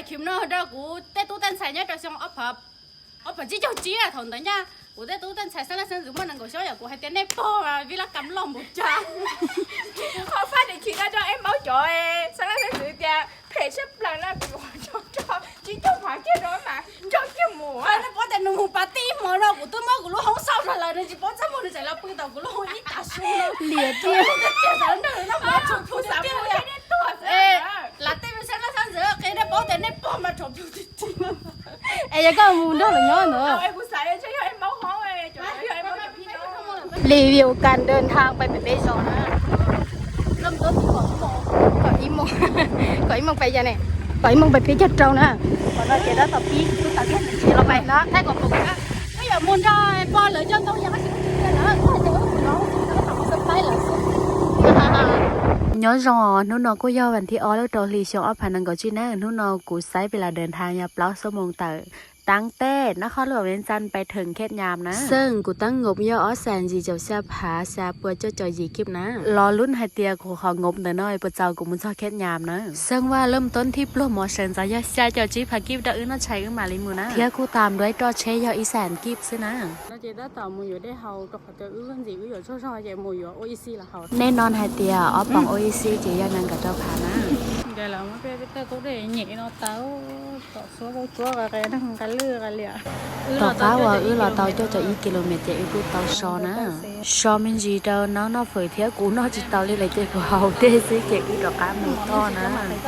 Khim no rau kuv tej tub tej ntxhais nyob rau xyoo ob phav tsib caug tsib thaum ntawd nyaj, kuv tej tub tej ntxhais xeeb leej xeeb ntxwv muaj nees nkaum xyoo yom, kuv hais tias nej pog mas vij lab kam loj npaum cas. Ho fab niam khim no rau eb maub cov xeeb leej xeeb ntxwv tias phem sab plaws no kuv rau tsib caug phav kiag rau mas nrog kiag mus. Nej paub tias nws mus pas tij ib hmo no kuv twb muab kuv lub hoob xauj rau lawm, nws tsis paub txaj muag nws tseem los pw tom kuv lub hoob ib tav su no. Liam tiag. Lam tej me xeeb leej xeeb ntxwv qhia nej paub tias nej pog mas thaum Es yog koj mus nrog lawv nyob ntawd. Review การเดินทางไป pem peb zos na. Kom ib moos, kom ib moos peb, kom ib moos peb caug rau na. Kom no ces tab tom pib tub tau kiag tsis los pais no thaij kom pom na. Twb yuav mus nrog pog lawv coj tau yog qab tsis tiag na, kuv hais tias wb mus no tab tom mus surprise lawv xwb. Nyob zoo, hnub no kuj yog vas thib ob lub rau hli xyoo ob phav nees nkaum tsib na. Hnub no kuv xaiv pem las dawm nthav yog plaub xuab moos tawm Taab Teb, nab qhob luam Vees Xas pais theem Khej Nyas na. Xeej kuv tab ngob yog ob xas yim caum xya phav xya pua cuaj caum yim kib na. Los lub hais tias kuv qhov ngob ntawm no puas txaus kuv mus txog Khej Nyas na. Xeej vaj laj tub thib pluag mov seem ntxov yog xya caum tsib phav kib rau wb noj tshais wb mam li mus na. Thiab kuj tas nrog ib rooj tsheb yog ib xas kib xwb na. Ces tab tom mus yuav dej haus rau qhov tias wb ntxim wb yuav tsaug zog ces mus yuav ua ib xi los haus. Nej no hais tias ob poom ua ib xi ces yog nees nkaum rau phav na. Nkais lawv muab peb tej tub dej nyem no tau tom xuab vaub tsuab nqa qe nqa lwj nqa liam. Tom qab uas wb los tau cuaj caum ib kilomev ces wb kuj tau so na. So me ntsis rau no noj fawm thiab kuv noj tsis tau li lawm ces kuv haus dej xwb ces wb rov qab mus toj na.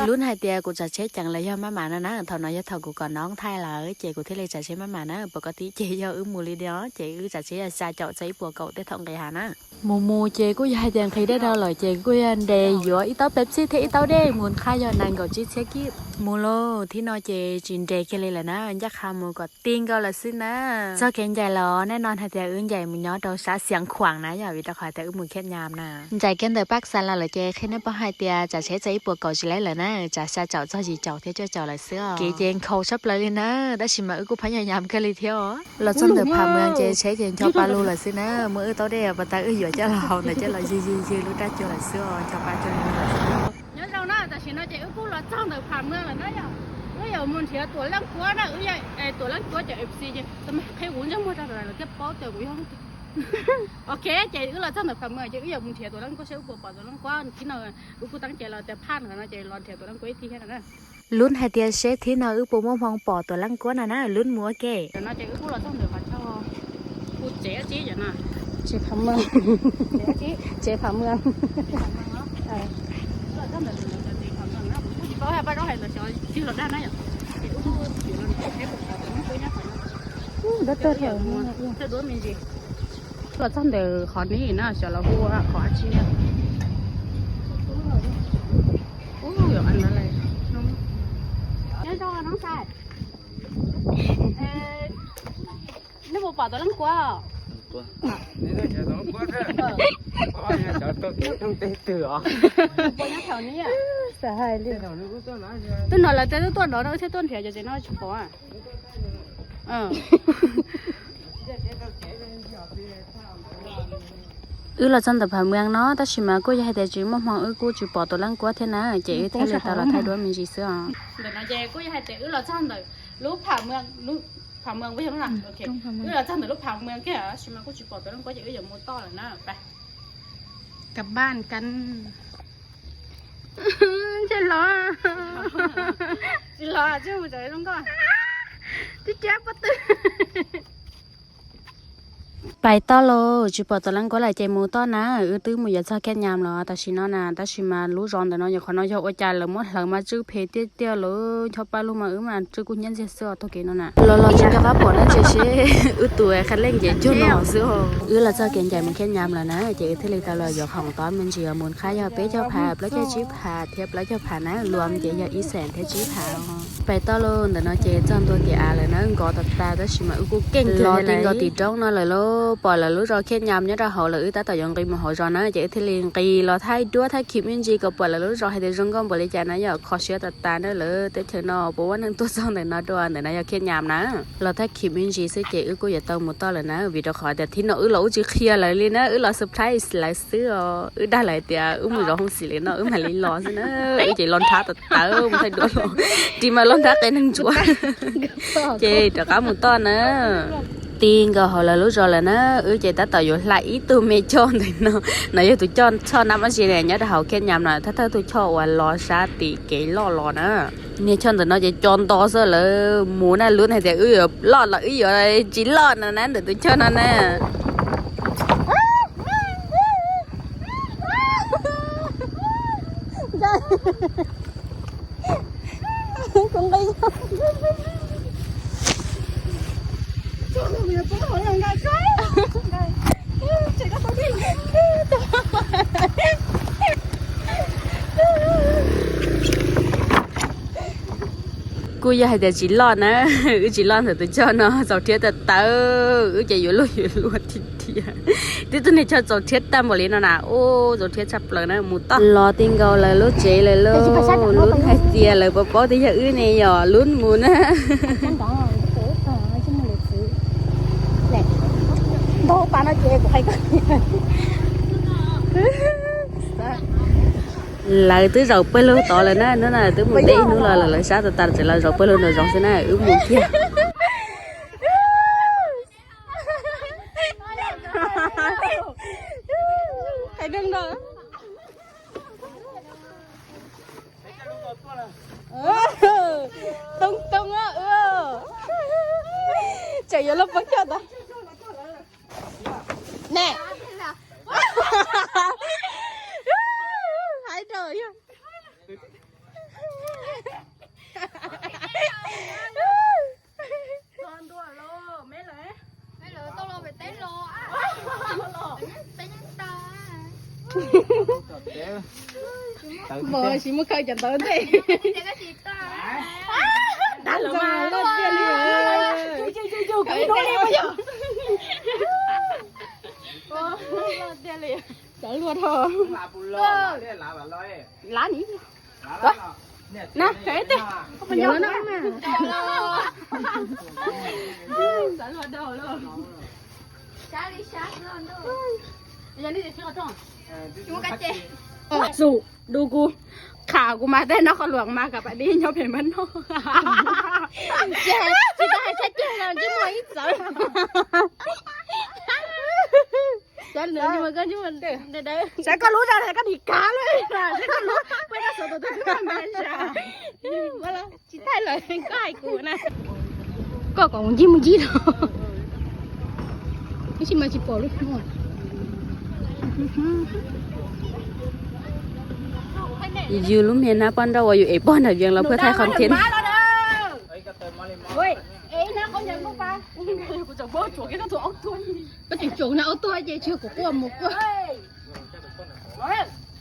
Lub hais tias kuv tsav tsheb ceev lawm yog maj mam no na, thaum no yog thaum kuv kom noob thaij lawm ces kuv thiaj li tsav tsheb maj mam na. Pom koj tib ces yog wb mus li diam ces wb tsav tsheb yog xya caum txog ib puas kaum tej thaum nqis hav na. Mus mus ces kuj yog hais tias nqhis dej dhau lawm ces kuj yog nres yuav ib taub Pepsi thiab ib taub dej mus qab yog nees nkaum tsib txhiab kib. Mus lauj, thib no ces tsis nres kiag li lawm na, ncaj qha mus kom ti nkaus lawm xwb na. Txog kev ncaim los nej no hais tias wb ncaim mus nyob rau sab Xiav Khuam na yom, vim rau qhov tias wb mus Khej Nyas na. Ncaim kiag ntawm Paj Xas Las lawm ces qhia nej paub hais tias tsav tsheb txog ib puas kaum tsis laib lawm na, tsav xya caum txog yim caum thiab cuaj caum lawm xwb os. Kev ces nkhaus tshaj plaws li na, tab sis mas wb kuj phab nyas nyas kawg li thiab os. Los txog ntawm Pham Muas ces tsheb ces ncho pa lug lawm xwb na, muaj wb taub dej pas tas wb yuav coj los haus ntawd coj los ywg ywg ywg lub raj cua lawm xwb os, ncho pa coj lug lawm xwb. Nyob zoo na, tam sim no ces wb kuj los txog ntawm Pham Muas lawm na yom. Wb yuav mus nrhiav Tuam Leej Kuab na, wb yog Tuam Leej Kuab cov F C ces qhia kuv ntsej muag rau lawv thiaj paub tias kuv yog. Ok, ces wb los txog ntawm Pham Muas ces wb yuav mus nrhiav Tuam Leej Kuab seb wb puas pom Tuam Leej Kuab. Thib no wb kuj teeb ces los tias phaj no ces los nrhiav Tuam Leej Kuab ib tib thiab no na. Lub hais tias seb thib no wb puas muaj hmoo pom Tuam Leej Kuab no na, lub mus ua ke. No ces wb kuj los txog ntawm qhov chaw hu tsev dab tsi yom na. Tsev Pham Muas. Tsev Pham Muas. Tsis paub hais paj zaub hais ntawd xyov twg los dag na yom. Ces wb kuj yuav los nrhiav seb puas pom Tuam Leej Kuab nyob qhov no. Thawj duab me ntsis. Los txog ntawm qhov ni na xyov los hu qhov dab tsi na. Ub, yuav qhov no lawm. Nyob zoo noob Xais. Nej puas pom Tuam Leej Kuab? Puas nyob thaum ni? Twb hnov lawv tias twb tuaj nov no wb thiaj tuaj nrhiav, cov tsev no tsis pom. Wb los txog ntawm Pham Muas no tab sis mas kuj yog hais tias tsis muaj hmoo wb kuj tsis pom Tuam Leej Kuab thiab na, ces wb thiaj li tau los thaij duab me ntsis xwb os. Ntawm no ces kuj yog hais tias wb los txog ntawm lub Pham Muas, Pham Muas, wb los txog ntawm lub Pham Muas kiag tab sis mas kuj tsis pom Tuam Leej Kuab ces wb yuav mus toj lawm na. Pais. Kab npaj kan. Ntshe los. Tsis los, tsis mus tsev zoo nkauj. Tib cab pob tw. Pais toj lauj, tsis pom Tuam Leej Kuab lawm ces mus toj na, wb twb mus yuav txog Khej Nyas los tam sim no na, tab sis mas lub zos ntawm no yog qhov no yog ua cas lawv muab hlawv mas tsw phem tiag tiag lawm, ncho paj lug mas wb mas tsw kub hnyiab ntxiag xwb os tag kev no na. Los los tsis nco qab pom dab tsi seb wb tus qhab leej ces cuag no xwb os. Wb los txog kev ncaim mus Khej Nyas lawm na, ces wb thiaj li tau los yuav khoom tob me ntsis os, mus qab yog peb caug phav, plaub caug tsib phav thiab plaub caug phav na, luam ces yog ib xees thiab tsib phav. Pais toj lauj, ntawm no ces txog ntua kev av lawm na, nkos tas tas tab sis mas wb kuj keej los ti nkaus tim roob no lawm lauj. Pom lawv lub zos Khiab Nyas nyob rau hauv lawm, wb tab tom yuav nqis mus hauv zos na, ces wb thiaj li nqis los thaij duab thaij khiv me ntsis kom pom lawv lub zos hais tias zoo nkauj npaum li cas na yom. Kho siab tas tas na, lawv teb chaws no puas muaj neeg tuaj txog ntawm no dua. Ntawm no yog Khiab Nyas na. Los thaij khiv me ntsis xwb ces wb kuj yuav tau mus toj lawm na, vim rau qhov tias thaum no wb los wb tsis qhia lawv li na, wb los surprise lawv xwb os. Wb dag lawv tias wb mus zov hoob xim li no wb mam li los xwb na. Wb ces los nrhab tawv tawv mus thaij duab los, ris mas los nrhab qe neeg ntsuav. Ces rov qab mus toj na. Ti nkaus hauv lawv lub zos lawm na, wb ces tab tom yuav hla ib tug me choj ntawm no. No yog tus choj txhoj nab mob si nyob rau hauv Khiab Nyas no, thawj thawj tus choj uas los sab tim kev loj los na. Niag choj ntawm no ces co nto xwb, lawv mus na, lub hais tias wb yuav loj los wb yuav tsis loj no na, ntawm tus choj no na. Kuj yog hais tias tsis loj na, wb tsis loj ntawm tus choj no, txaus rhiab tawv tawv, wb ces yuav luag yuav luag tiag tiag. Twb tus niag choj txaus rhiab tag npaum li no na, ub, txaus rhiab tshaj plaws na, mus toj. Los ti nkaus lawv lub tsev lawm lauj, lub hais tias lawv puas paub tias yog wb ne yom, lub mus na. Lawv twb zaum pawg lug tod lawm na, hnub no twb mus teb hnub los lawm, lawv sab tas tas tseem los zaum pawg lug nraum zoov xwb na, wb mus kiag. Too too, tseem yuav luag poob coj tod. Ne, hais rau yog. Mos tsis muaj khaws cov ntawd ntej. Dag los mas loj tiag li. Loj tiag li. Cov luaj dhau. Lav ni. Na, khaws ib teg. Xum, du kuv, qham kuv mas tej no qhov luam mas kam pam dib nyob pem npab no. Tsis tau hais tshaj ceg los ntsej muag ib txawv. Sav koj lub zog koj nim kav lawm, sav koj lub peb rab xov tus twb npaj zas. Tsis thaij lawm koj hais kuv na. Koj kom mus ncig mus ncig los. Ib sim mas tsis pom lub. Yus lub me nab poj nrauj uas yus ev pog nram Vias los pheej thaij qhov thiab. Koj tseem tsoom na, ua tuag ces tsis yog kuv quaj mus quaj.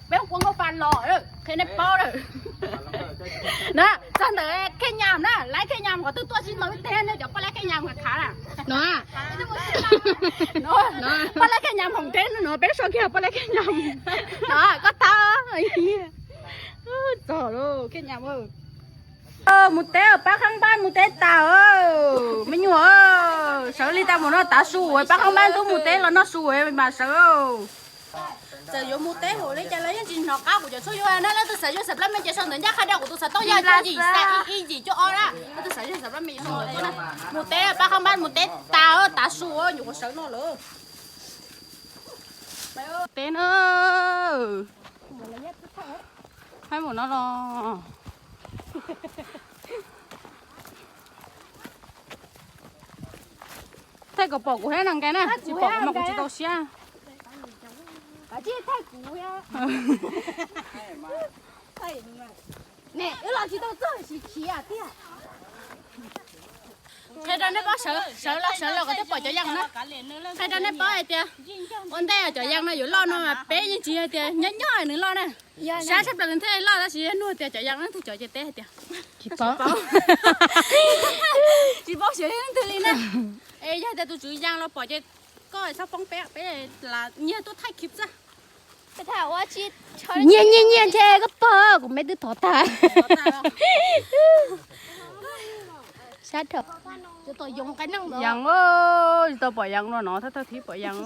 Peb ua nkauj fa los, qhia nej paub lawm. Na, txog ntawm Khej Nyas na, lawv Khej Nyas qhov twg tuaj tsis ntau ib teg, nej cov poj lab Khej Nyas mas khav na. No, poj lab Khej Nyas hmoov teb no, peb so kiag poj lab Khej Nyas no, koj tau. Txog lawm Khej Nyas. Mus teb pab qhab npab, mus teb tas. Me nyuam, sawv li tas mus no tav su, pab qhab npab tub mus teb los noj su mas sawv. Txawm yuav mus teb hauv li cas los yeej tsis hnov qab kuv cov tshuaj yuav na. Leej twg xav yuav xav plab me ces sau ntawv ncaj qha rau kuv tus xov tooj yog yim xya ib yim cuaj ob na. Leej twg xav yuav xav plab me ces sau ntawv tuaj na. Mus teb pab qhab npab, mus teb tas, tav su nyuam qhuav sawv no lawm. Teb na. Thaij mus no los. Thaij kom pom kuv thiab no nkag na, tsis pom kuv mas kuv tsis tau siab. Qhia rau nej paub, sawv los sawv los kom thiaj pom cov yas na. Qhia rau nej paub hais tias ua ntej cov yas no yuav loj no mas peb yeej tsis hais tias nyob nyob nws loj na. Sab sab plaws nws thiaj loj, tab sis yog nug tias cov yas no leej twg cov ces teb hais tias tsis paub. Tsis paub xyov yog leej twg li na. Es yog tias tus tswv yas los pom ces Koj txhob poob peb, peb nyiag tuaj thaij clip xwb. Nyiag nyiag nyiag ntshe koj pog kuv me twb thov tag. Sab dhau. Yees, tsis tau pom yees no no, thawj thawj thib pom yees.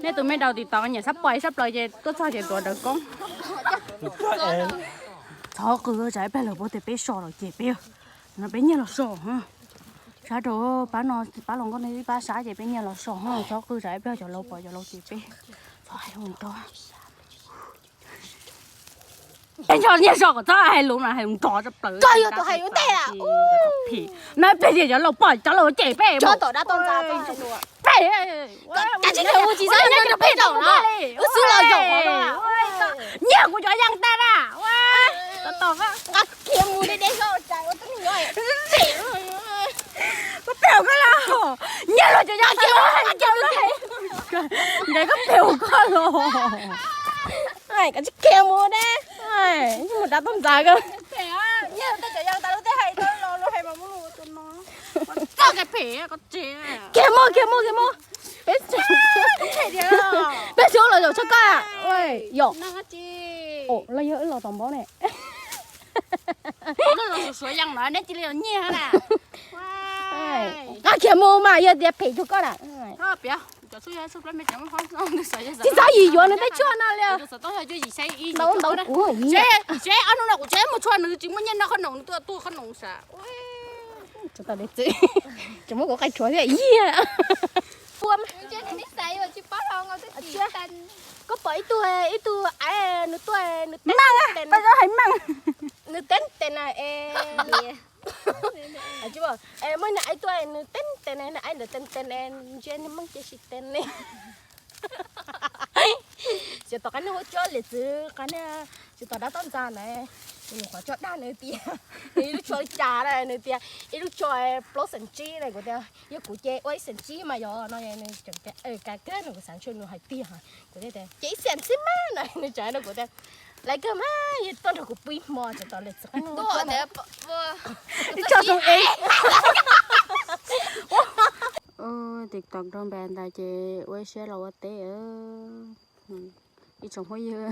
Nej tus me daus tim tod nyiam sab pais sab plaws ces tuaj txog ces tuav dawv koob. Txhob qw, tsam ib pliag lawv paub tias peb so lawm ces peb, no peb nyiag los so. Sab rau pab no, pab los nkauj ne ib pab sab ces peb nyiag los so, txhob qw tsam ib pliag cov laus pom cov laus ces peb txhob hais lus nrov. Peb nyiag so kom txhob hais lus no, hais lus nrov tso plaws. Koj yog tus hais ua ntej lawm. No peb tias cov laus pom cov laus ces peb, peb, peb xwb los zaum nyiag kuv cov yees tag na. Nqa kiag mus de de zog ua tus niag nyob. Koj pem koj los, nyiag luag cov yees tag, nyiag luag, nyiag koj pem koj los. Koj tsis kiag mus de, mus dav toj ntxas koj. Nyiag tej cov yees tas lub tej hais tau los lub hais mas muab lus tus no. Txoj kev phem koj tsev. Kiag mus, kiag mus, kiag mus. Peb, peb xyov los zaum tshaj koj. Yom, los yog wb los tom npaub ne. Suav yees no neb cia li los nyiag na. Koj kiag mus mas yog tias phem cuag koj na. Tsis txhob yim yuav nws tej tshuaj no li. Ntau ntau kuv. Seb ob hnub no kuv tsis mus tshuaj nws tsis muaj nyiaj noj qhob noom, nws tuaj tuaj qhob noom sav. Tsis muab kuv qaij tshuav thiab yia. Koj pom ib tug, ib tug aiv nws tuaj, nws teb, hais meej, nws teb tes na es, muaj ib tug aiv tuaj nws teb tes na, aiv ntawd teb tes na, ntsia nws meej ces sis tes ne. Xyov tom qab niag huab cua liam txwv qab niag, xyov tom dab toj ntxas na, nws qhov tso dag nws tias, nws ib lub tsho li cas na, nws tias ib lub tsho plaub xees tsib na, kuv tias yog kuv ces ua ib xees tsib mas yog no, nws tseem tias kav kawg no, kuv xav ntshe nws hais tiag, kuv thiaj tias ces ib xees xwb mas no, nws tseem hais rau kuv tias lawv kawg mas yog tuaj nrog kuv pw ib hmo tseem tom liam txwv qab niag huab cua. TikTok rau npe ntawd ces ua siab los ua teb, ib tsoom phooj ywg.